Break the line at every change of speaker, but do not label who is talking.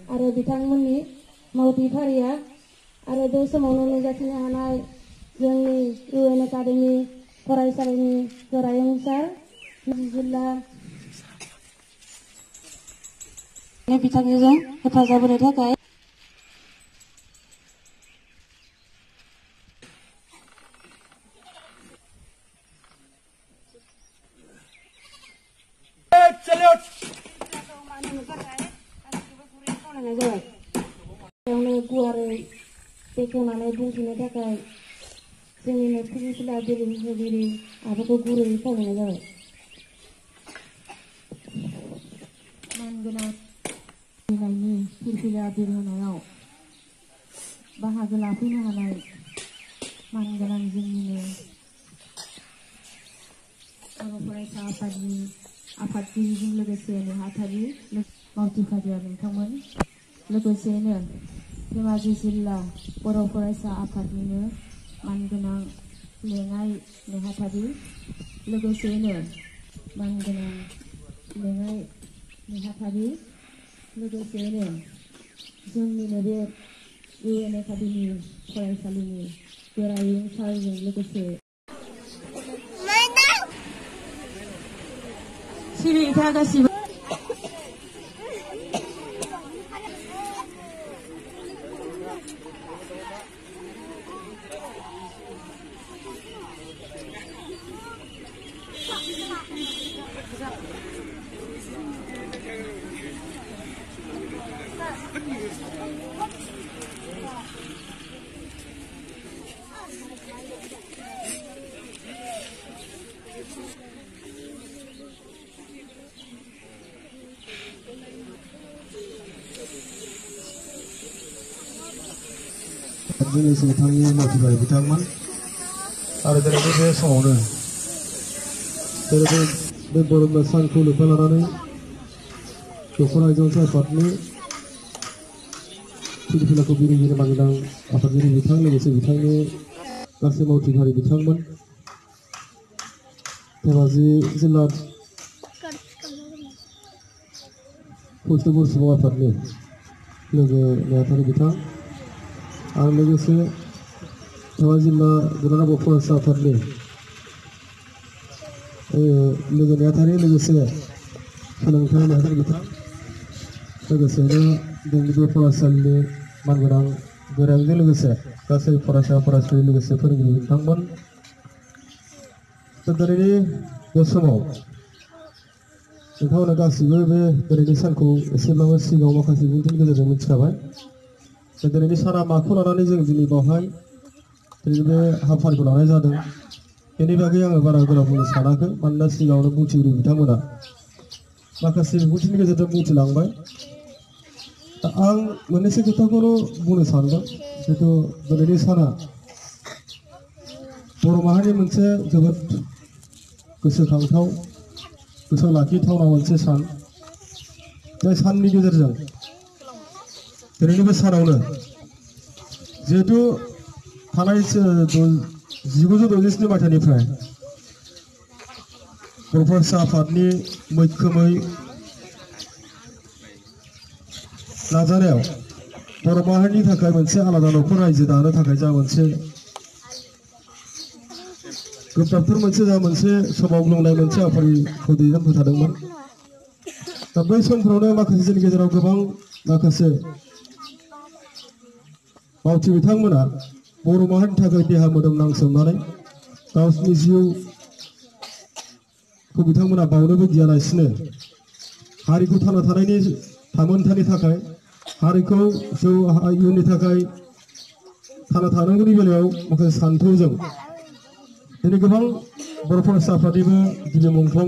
आरो बिथांमोननि मावथि फारिया आरो बे समावनो नुजाथिनो हानाय जोंनि UN एकाडेमि फरायसालिनि गोरायुंसार जिल्ला बिथांजों हेफाजाब होनो थाखाय गुवारै बेखेवनानै बुंथिनो थाखाय जोंनिनो फिजिसिला बिजिरगिरि आफाखौ गुरैयै खावलायनाय जाबाय।
मानगोनां बिलाइनि फिरफिला बिर होनायाव बाहागो लाफैनो हानाय मानगोनां जोंनिनो बर' फरायसा आफादनि आफादगिरिजों लोगोसे नेहाथारि मावथि फारिया नोंथांमोन, लोगोसेनो धेमाजि जिल्ला बर' फरायसा आफादनिनो मानगोनां लेङाइ नेहाथारि, लोगोसेनो मानगोनां लेङाइ नेहाथारि, लोगोसेनो जोंनिनो बे UN एकाडेमि फरायसालिनि गोरायुंसारजों लोगोसे सिरिथा गासिबो
जोंनि बिथांनि मावथिफारि बिथांमोन आरो दिनैनि बे समावनो बे बर' सानखौ लोब्बा लानानै दख'ना आइजोसा आफादनि फिरफिलाखौ बिरिगिरि मानगोनां आफादगिरि बिथां लोगोसे बिथांनि गासै मावथिफारि बिथांमोन, धेमाजि जिल्ला फौजदार सुबुं आफादनि लोगो नेहाथारि बिथां आरो लोगोसे धेमाजि जिल्ला गोदान फरायसा आफादनि लोगो नेहाथारि, लोगोसे सोलोंथाइ नेहाथारि बिथां, लोगोसेनो जोंनि बे फरायसालिनि मानगोनां गोरायुंजों लोगोसे गासै फरायसा फरायसुलि लोगोसे फोरोंगिरि बिथांमोन। दिनैनि बे समाव नोंथांमोना गासिबो बे दिनैनि सानखौ एसेब्लाबो सिगाङाव माखासे बिबुंथिनि गेजेरजों मिथिखाबाय। दिनैनि साना माखौ लानानै जों दिनै बावहाय दिनै बे हाबाफारिखौ लानाय जादों बेनि बागै आङो बारा गोलाव बुंनो सानाखै, मानोना सिगाङावनो बुंथिगिरि बिथांमोना माखासे बिबुंथिनि गेजेरजों बुंथिलांबाय। दा आं मोननैसो खोथाखौल' बुंनो सानदों, जिहेतु दिनैनि साना बर' माहारिनि मोनसे जोबोद गोसोखांथाव, गोसोआव लाखिथावना मोनसे सान। जाय साननि गेजेरजों दिनैनि बे सानावनो जिहेतु थानाय 1967 मायथाइनिफ्राय बर' फरायसा आफादनि मैखोमै नाजानायाव बर' माहारिनि थाखाय मोनसे आलादा न'खर रायजो दानो थाखाय जा मोनसे गोब्राबफोर मोनसे सोमावग्लुंनाय मोनसे हाबाफारिखौ दैदेनबाय थादोंमोन। दा बै समफ्रावनो माखासे जोंनि गेजेराव गोबां माखासे मावथि बिथांमोना बर' माहारिनि थाखाय देहा मोदोम नांसोमनानै गावसिनि जिउखौ बिथांमोना बावनोबो गियालासिनो हारिखौ थांना थानायनि थामोनथानि थाखाय, हारिखौ इयुननि थाखाय थांना थानांगौनि बेलायाव माखासे सान्थौजों दिनै गोबां बर' फरायसा आफादनिबो दिनै मुंख्लं